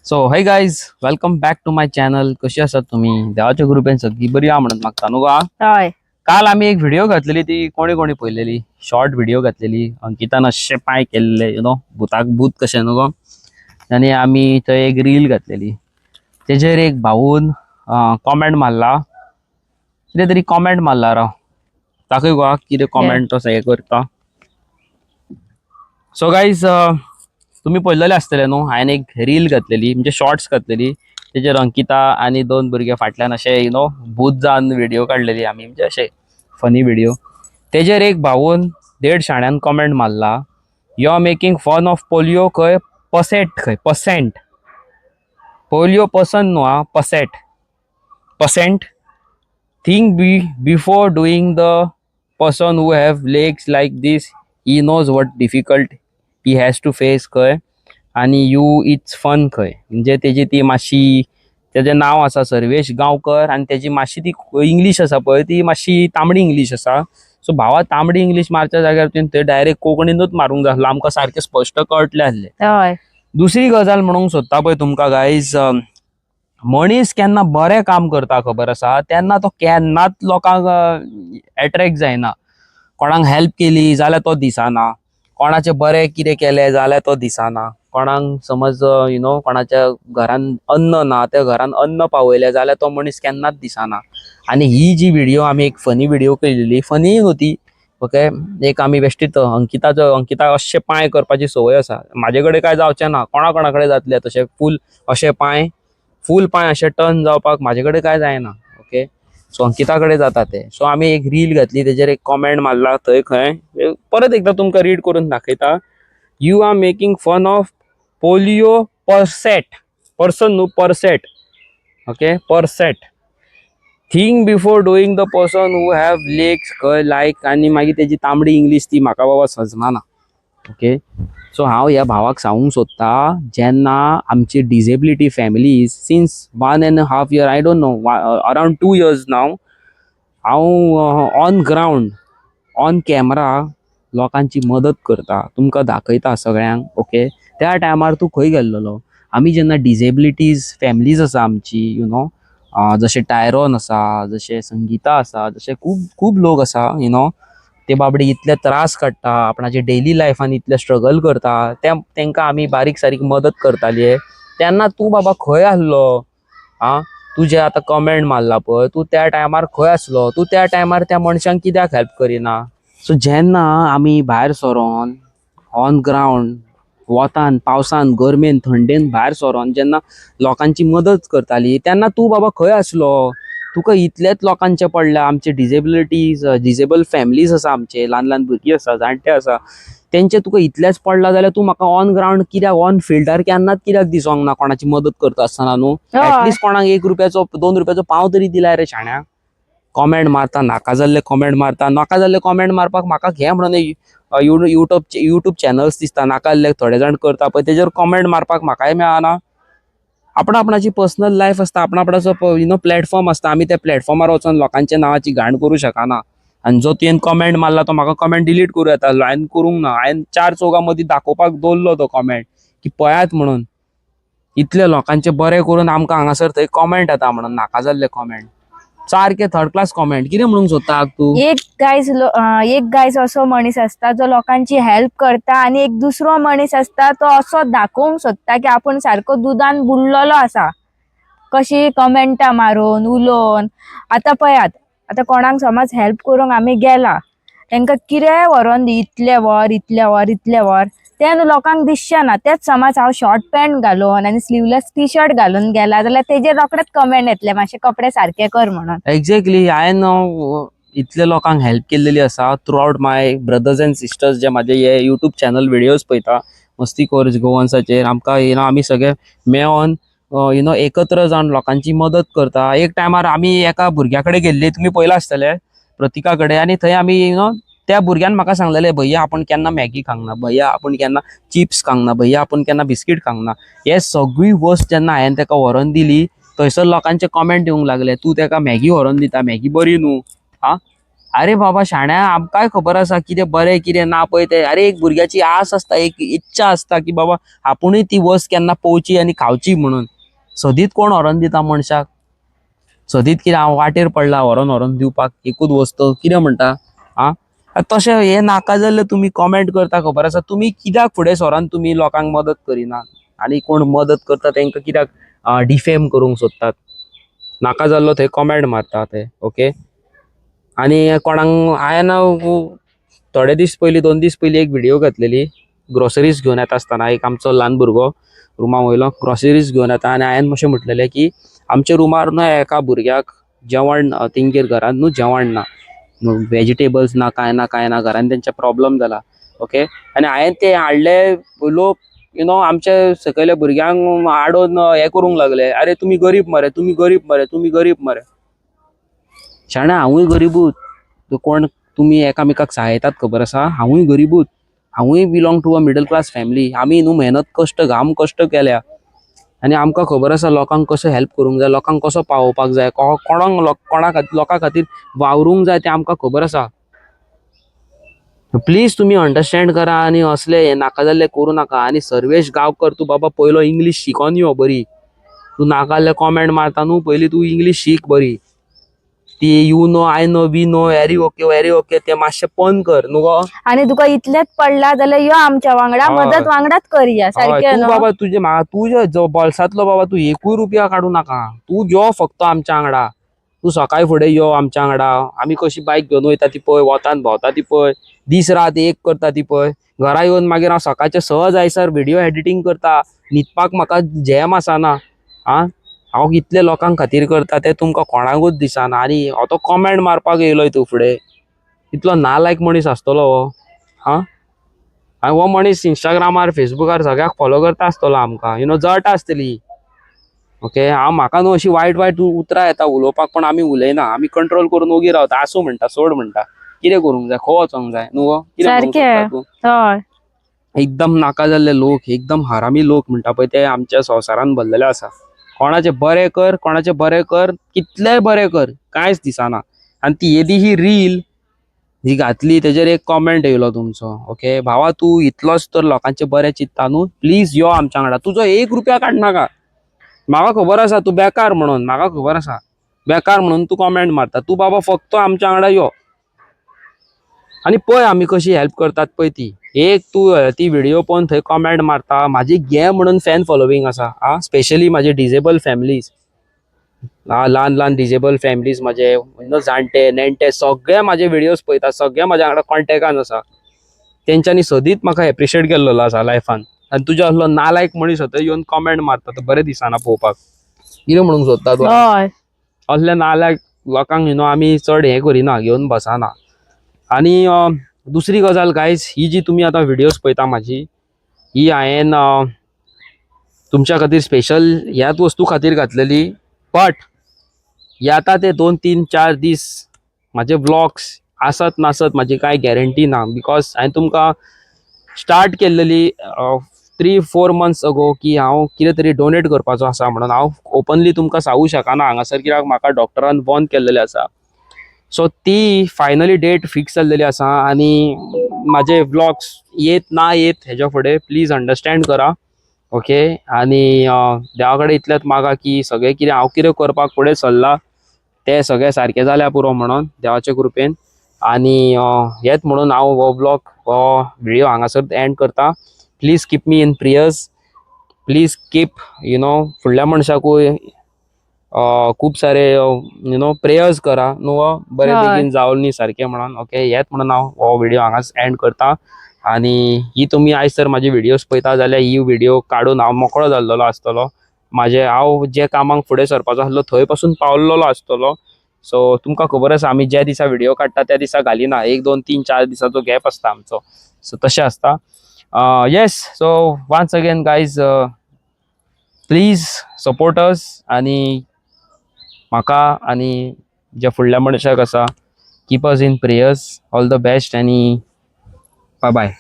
So hey guys, welcome back to my channel. कशी आसात तुमी? देवाच्या कृपेन सगळी बरी आहा म्हणून मागता न्हू गो. हय. काल आमी एक व्हिडिओ घातलेली, ती कोणी कोणी पळयलेली? शॉर्ट व्हिडिओ घातलेली, अंकितान अशे पांय केल्ले, you know, भुताक भूत कशें न्हू गो. आनी आमी थंय एक रील घातलेली, तेजेर एक भाऊन कॉमेंट मारला, कितें तरी कॉमेंट मारला. राव, दाखय गो कितें कॉमेंट तो हें करता. सो गायज, तुमी पळयलेले आसतले न्हू, हांवें एक रील घातलेली, म्हणजे शॉर्ट्स घातलेली. तेजेर अंकिता आनी दोन भुरगे फाटल्यान अशे you know भूत जावन व्हिडिओ काडलेली आमी, म्हणजे अशे फनी व्हिडिओ. तेजेर एक भाऊन देड शाण्यान कॉमेंट मारला, "You are making fun of polio खंय पसेट खंय पसेंट." पोलिओ पर्सन न्हू आं, पसेट, percent. "Think be before doing. The person who have legs like this, he knows what difficult he has to face खंय आणि you it's fun खंय." म्हणजे तेजी ती मातशी, तेजें नांव आसा सर्वेश गांवकर आनी तेजी मातशी ती इंग्लीश आसा पळय, ती मातशी तांबडी इंग्लीश आसा. सो भावा, तांबडी इंग्लीश मारच्या जाग्यार तुवें थंय डायरेक्ट कोंकणीनूच मारूंक जाय आसलो, आमकां सारकें स्पश्ट कळटलें आसलें. दुसरी गजाल म्हणूंक सोदता पळय तुमकां गायज, मनीस केन्ना बरें काम करता खबर आसा, तेन्ना तो केन्नाच लोकांक एट्रेक्ट जायना. कोणाक हेल्प केली जाल्यार तो दिसना, कोणाचें बरें कितें केलें जाल्यार तो दिसना, कोणाक समज you know कोणाच्या घरान अन्न ना, त्या घरान अन्न पावयलें जाल्यार तो मनीस केन्नाच दिसना. आनी ही जी व्हिडिओ आमी एक फनी व्हिडिओ केलेली, फनी न्हू, ओके, एक आमी बेश्टीत अंकिताचो, अंकिता अशे पांय करपाची संवय आसा. म्हाजे कडेन काय जावचें ना, कोणा कोणा कडेन जातलें तशें? फूल अशे पांय, फूल पांय अशे टर्न जावपाक म्हाजे कडेन काय जायना. ओके, सो अंकिता कडेन जाता ते. सो आमी एक रील घातली, तेजेर एक कॉमेंट मारला थंय खंय, परत एकदां तुमकां रीड करून दाखयता. "You are making fun of polio percent," person न्हू, percent, okay, percent. "Think before doing. The person who have legs खंय लायक" आनी मागीर तेजी तांबडी इंग्लीश ती म्हाका बाबा सजमाना. ओके, सो हांव ह्या भावाक सांगूंक सोदता, जेन्ना आमची disability families, since 1.5 year, I don't know, around 2 years now, हांव ऑन ग्रावंड, ऑन कॅमरा लोकांची मदत करता, तुमकां दाखयता सगळ्यांक. ओके, त्या टायमार तूं खंय गेल्लेलो? आमी जेन्ना डिजेबिलिटीज फॅमिलीज आसा आमची, you know, जशे टायरोन आसा, जशे संगीता आसा, जशे खूब खूब लोक आसा, you know, ते बाबडे इतले त्रास काडटा, आपणाचे डेली लायफान इतले स्ट्रगल करता, ते तांकां आमी बारीक सारीक मदत करताली, तेन्ना तूं बाबा खंय आसलो आं? तुजें आतां कमेंट मारला पळय, तूं त्या टायमार खंय आसलो? तूं त्या टायमार त्या मनशांक कित्याक हेल्प करिना? सो जेन्ना आमी भायर सरोन, ऑन ग्रावंड, वतान, पावसान, गरमेन, थंडेन भायर सरोन जेन्ना लोकांची मदत करताली, तेन्ना तूं बाबा खंय आसलो? तुका इतलेच लोकांचे पडल्या? आमचे डिजेबिलिटीज, डिजेबल फॅमिलीज आसा, आमचे ल्हान ल्हान भुरगीं आसा, जाणटे आसा, तेंचे तुका इतलेच पडला जाल्यार तूं म्हाका ऑन ग्रावंड कित्याक, ऑन फिल्डार केन्नाच कित्याक दिसोंक ना कोणाची मदत करता आसतना न्हू? एटलिस्ट कोणाक 1 रुपयाचो, 2 रुपयाचो पाव तरी दिलाय रे शाण्या. कॉमेंट मारता, नाका जाल्ले कॉमेंट मारता. नाका जाल्ले कॉमेंट मारपाक म्हाका घे म्हणून युट्यूब चॅनल्स दिसता, नाका जाल्ले थोडे जाण करता पळय, तेजेर कॉमेंट मारपाक म्हाकाय मेळना. आपणा आपणाची पर्सनल लायफ आसता, आपणा आपणाचो you know platform आसता. आमी त्या प्लॅटफॉर्मार वचोन लोकांच्या नांवाची घाण करूं शकना. आनी जो तुवें कॉमेंट मारला, तो म्हाका कॉमेंट डिलीट करूं येता. हांवें करूंक ना. हांवें चार चौगां मदीं दाखोवपाक दवरलो तो कॉमेंट की पळयात म्हणून, इतले लोकांचे बरें करून आमकां हांगासर थंय कॉमेंट येता म्हणून, नाका जाल्ले कॉमेंट, सारके थर्ड क्लास कॉमेंट. कितें म्हणूंक सोदता तूं? एक गायज असो मनीस आसता जो लोकांची हेल्प करता आनी एक दुसरो मनीस आसता तो असो दाखोवंक सोदता की आपूण सारको दुदान बुडलेलो आसा, कशी कमेंटां मारून उलोवन. आतां पळयात, आतां कोणाक समज हेल्प करूंक आमी गेला, तांकां कितेंय व्हरोन दी, इतलें व्हर, इतलें व्हर, इतलें व्हर, तें न्हू लोकांक दिसचें ना. तेच समज हांव शॉर्ट पॅन्ट घालून आनी स्लिवलेस टी शर्ट घालून गेला जाल्यार तेजेर रोखडेच कमेंट येतले, मातशे कपडे सारके कर म्हणून. एक्झॅक्टली. हांवें इतले लोकांक हेल्प केल्लेली आसा throughout my brothers and sisters, जे म्हाजे हे युट्यूब चॅनल व्हिडियोज पळयता, मस्ती कोर्स गोवन्साचेर, आमकां you know आमी सगळे मेळोन you know एकत्र जावन लोकांची मदत करता. एक टायमार आमी एका भुरग्या कडेन गेल्ली, तुमी पळयलां आसतलें, प्रतिका कडेन. आनी थंय आमी you know त्या भुरग्यान म्हाका सांगलेलें, "भैया, आपण केन्ना मॅगी खावंक ना, भैया, आपण केन्ना चिप्स खावंक ना, भैया, आपण केन्ना बिस्कीट खावंक ना." हे सगळी वस्त जेन्ना हांवें ताका व्हरोन दिली, थंयसर लोकांचे कॉमेंट येवंक लागले, "तूं ताका मॅगी व्हरोन दिता, मॅगी बरी न्हू." आं, अरे बाबा शाण्या, आमकांय खबर आसा कितें बरें कितें ना पळय तें. अरे एक भुरग्याची आस आसता, एक इच्छा आसता की बाबा आपुणूय ती वस्त केन्ना पळोवची आनी खावची म्हणून. सदींच कोण व्हरोन दिता मनशाक? सदींच कितें हांव वाटेर पडला व्हरोन व्हरोन दिवपाक एकूच वस्त? कितें म्हणटा आं? तशें हें नाका जाल्लें तुमी कॉमेंट करता. खबर आसा तुमी कित्याक फुडें सरोन तुमी लोकांक मदत करिना आनी कोण मदत करता तांकां कित्याक डिफेम करूंक सोदतात? नाका जाल्लो थंय कॉमेंट मारता ते. ओके, आनी कोणाक हांवें थोडे दीस पयलीं, 2 दीस पयलीं एक व्हिडिओ घातलेली. ग्रोसरीज घेवन येता आसतना एक आमचो ल्हान भुरगो रुमा वयलो ग्रोसरीज घेवन येता आनी हांवें अशें म्हटलेलें की आमच्या रुमार न्हू एका भुरग्याक जेवण, तेंगेर घरांत न्हू जेवण ना, वेजिटेबल्स ना, कांय ना, कांय ना, घरान तेंचे प्रॉब्लम जाला. ओके, आनी हांवें ते हाडले. लोक you know आमच्या सकयल्या भुरग्यांक आडोवन हें करूंक लागले, "अरे तुमी गरीब मरे, तुमी गरीब मरे, तुमी गरीब मरे." शाण्या, हांवूय गरीबूच. कोण तुमी एकामेकाक सहायतात खबर आसा. हांवूय गरीबूच, हांवूय belong to a middle class family. आमी न्हू मेहनत, कश्ट, घाम कश्ट केल्या आनी आमकां खबर आसा लोकांक कसो हेल्प करूंक जाय, लोकांक कसो पावोवपाक जाय, कोणाक कोणा लोकां खातीर वावरूंक जाय तें आमकां खबर आसा. प्लीज तुमी अंडरस्टँड करा आनी असले हे नाका जाल्ले करूं नाका. आनी सर्वेश गांवकर, तूं बाबा पयलो इंग्लीश शिकोन यो बरी. तूं नाका जाल्ले कॉमेंट मारता न्हू, पयलीं तूं इंग्लीश शीक बरी. ती you know, I know, we know, very okay, very okay ते मातशें बंद कर न्हू गो. आणि तुका इतलेंच पडला जाल्यार यो आमच्या वांगडा, मदत वांगडाच करया. सारकें. तूं न्हू? बाबा तुजे म्हाका तुजे बोल्सांतलो बाबा तूं एकूय रुपया काडूं नाका. तूं यो फक्त आमच्या वांगडा. तूं सकाळी फुडें यो आमच्या वांगडा. आमी कशी बायक घेवन वयता ती पळय, वतान भोंवता ती पळय, दीस रात एक करता ती पळय. घरा येवन मागीर हांव सकाळचे 6 जायसर व्हिडियो एडिटींग करता. न्हिदपाक म्हाका झेम आसना. आं, हांव कितले लोकां खातीर करता तें तुमकां कोणाकूच दिसना आनी हो कॉमेंट मारपाक येयलोय तूं फुडें. इतलो नालायक मनीस आसतलो हो? आं, आनी हो मनीस इंस्टाग्रामार, फेसबुकार सगळ्याक फॉलो करता आसतलो आमकां, you know जळटा आसतली. ओके, हांव म्हाका न्हू अशी वायट वायट उतरां येता उलोवपाक, पण आमी उलयना. आमी कंट्रोल करून ओगी रावता. आसूं म्हणटा, सोड म्हणटा. कितें करूंक जाय? खंय वचोंक जाय न्हू गो? कितें म्हणूंक सारकें. सोदता तूं? हय. एकदम नाका जाल्ले लोक, एकदम हरामी लोक म्हणटा पळय ते आमच्या संवसारान भरलेले आसा. कोणाचे बरें कर, कोणाचे बरें कर, कितलेय बरें कर, कांयच दिसना. आनी ती येदी ही रील ही घातली, तेजेर एक कॉमेंट येयलो तुमचो. ओके भावा, तूं इतलोच तर लोकांचे बरें चिंत्ता न्हू, प्लीज यो आमच्या वांगडा. तुजो एक रुपया काडनाका. म्हाका खबर आसा तूं बेकार म्हणून. म्हाका खबर आसा बेकार म्हणून तूं कॉमेंट मारता. तूं बाबा फक्त आमच्या वांगडा यो आनी पळय आमी कशी हेल्प करतात पळय ती. एक तूं ती व्हिडिओ पळोवन थंय कॉमेंट मारता. म्हाजी गे म्हणून फॅन फॉलोवींग आसा. आं, स्पेशली म्हाजे डिजेबल फॅमिलीज, ल्हान ल्हान डिजेबल फॅमिलीज, म्हाजे you know जाणटे नेणटे सगळे म्हाजे व्हिडियोज पळयता, सगळे म्हाज्या वांगडा कॉन्टेक्टान आसा. तेंच्यांनी सदींच म्हाका एप्रिशिएट केल्लो आसा लायफान. आनी तुज्या असलो नालायक मनीस थंय येवन कॉमेंट मारता तो बरें दिसना पळोवपाक. कितें म्हणूंक सोदता तूं? असल्या नालायक लोकांक you know आमी चड हें करिना, घेवन बसना. आनी दुसरी गजाल गायज, ही जी तुमी आतां व्हिडियोज पळयता म्हाजी, ही हांवें तुमच्या खातीर स्पेशल ह्याच वस्तू खातीर घातलेली. बट येता ते 2, 3, 4 दीस म्हाजे व्लॉग्स आसत नासत म्हाजी कांय गॅरंटी ना, because हांवें तुमकां स्टार्ट केल्लेली 3-4 मंथ्स अगो की हांव कितें तरी डोनेट करपाचो आसा म्हणून. हांव ओपनली तुमकां सांगू शकना हांगासर, कित्याक म्हाका डॉक्टरान बंद केल्लेलें आसा. सो ती फायनली डेट फिक्स जाल्लेली आसा आनी म्हाजे व्लॉग्स येत ना येत हेज्या फुडें, प्लीज अंडरस्टँड करा. ओके, आनी देवा कडेन इतलेंच मागा की सगळें कितें हांव कितें करपाक फुडें सरलां तें सगळें सारकें जाल्यार पुरो म्हणून देवाचे कृपेन. आनी हेच म्हणून हांव हो व्लॉग, हो व्हिडियो हांगासर एंड करता. Please keep me in prayers. Please keep फुडल्या मनशाकूय खूब सारे you know prayers करा न्हू, बरे बेगीन जावं न्ही सारकें म्हणून. ओके, हेच म्हणून हांव हो व्हिडियो हांगाच एंड करता. आनी ही तुमी आयज जर म्हाजी व्हिडियोज पळयता जाल्यार ही व्हिडियो काडून हांव मोकळो जाल्लेलो आसतलो. म्हाजे हांव जे कामाक फुडें सरपाचो आसलो थंय पासून पावल्लेलो आसतलो. सो तुमकां खबर आसा, आमी ज्या दिसा व्हिडियो काडटा त्या दिसा घालिना. 1, 2, 3, 4 दिसाचो गॅप आसता आमचो. सो तशें आसता. Yes, so once again guys, please support us. आनी म्हाका आनी ज्या फुडल्या मनशाक आसा, keep us in prayers. All the best आनी बाय बाय.